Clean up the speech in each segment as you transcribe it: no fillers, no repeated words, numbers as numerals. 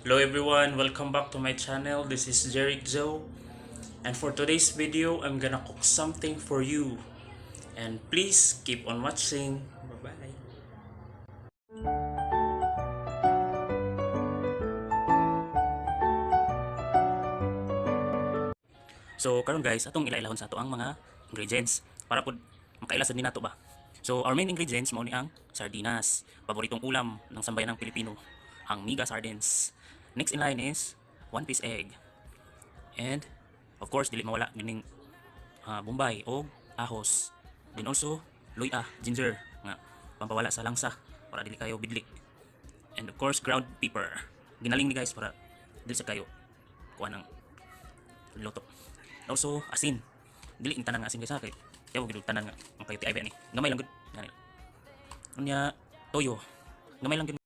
Hello everyone, welcome back to my channel. This is Jerick Joe, and for today's video, I'm gonna cook something for you. And please keep on watching. Bye-bye. So karon guys, atong ila-ilahon sa ato ang mga ingredients para pud makaila sad ni nato ba. So our main ingredients mao ni ang sardinas, paboritong ulam ng sambayanang Pilipino, ang miga sardines. Next in line is one piece egg. And of course dili mawala gining bombay o ahos. Then also luya, ginger nga pampawala sa langsa para dili kayo bidli. And of course ground pepper. Ginaling ni guys para dili sa kayo kuha ng luto. Also asin. Dili ni tanan nga asin guys ha kay kaya gid tanan nga makayo TIB ni. Gamay lang gud. Gani. Unya toyo. Gamay lang gud.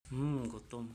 Gutom.